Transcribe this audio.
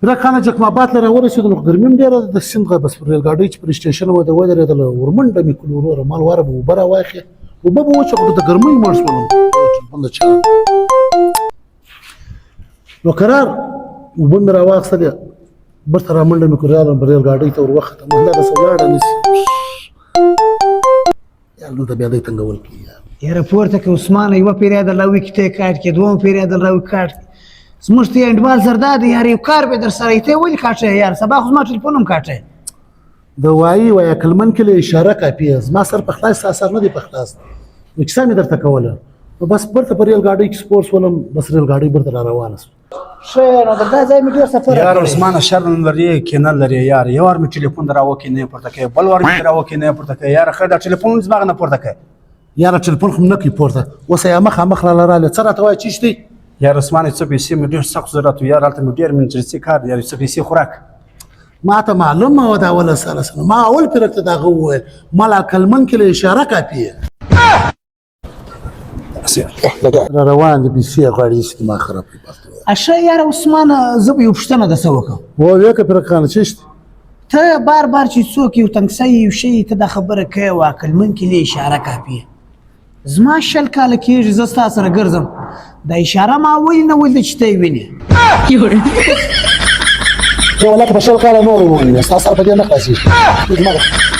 پیرک خانه جکم آباد له راورسېدلو، خو ګرمي هم ډېره ده، د سیند غږ. بس پر ریل ګاډۍ چې پر سټېشن وه ودرېدله، ورمنډه مې کړو وروره، مال واره به اوبه راواخلې، اوبه به وڅښو، د ګرمۍ مړ شولم. ټلیفون د چا نو قرار، اوبه مې راواخیستلې، بېرته رامنډه مې کړو، راغلم پر ریل ګاډۍ ته وروختم، همدغسې ولاړه نه شي یار، دلته بیا دی تنګول کوي یار. یاره پورته کې عثمان، یوه پیری در راوي کې ته کاټ کې، دوم پیری در راوي کاټ کې، زموږ ته انډوال زردا دی یار، یو کار به در سره ته ولې کاټه یار؟ سبا خو زما ټلیفون هم کاټه. د وایي وایي عقلمن کې له اشاره کافي، زما سر په خلاص، ستا سر نه دی په خلاص، نو کیسه مې درته کوله. نو بس بیرته په ریل ګاډۍ کې سپور شولم، بس ریل ګاډۍ بیرته را روانه شوه. ښه نو در دا ځای مې ډېر سفر یار عثمانه، شر نه لرې کینه لرې یار، یو وار مې ټلیفون در راوکې نه پورته کوې، بل وار مې راوکې نه پورته کوې یار، ښه دا ټلیفون زما نه پورته کوې. یاره ټلیفون خو مې نه کوي پورته، اوس یې مخامخ راله راغله، څه راته وایي چیش دی؟ یار عثمانه، څه پیسې مې ډېر سخت ضرورت و یار، هلته مې ډېر منجرسي کار دی یار، څه پیسې خوراک. ما ته معلومه وه دا اوله سره سره، ما اول پیرک ته دغه وویل، ما لا عقلمن کې له اشاره کافي را روان دي، پیسې غواړي چې ما خراب کړي پښتو. ښه یاره عثمانه، زه به یو پوښتنه درڅه وکړم. ووایه که پیرک خانه، چیش دی؟ ته بار بار چې څوک یو تنګ سوی یو شی ته دا خبره کوې، او عقلمن کې له اشاره کافي، زما 20 کاله کېږي زه ستا سره ګرځم، دا اشاره ما ولې نه ولیده چې ته یې وینې؟ ته ولکه په 20 کاله نور ووینې، ستا سر په دې نه خلاصېږي.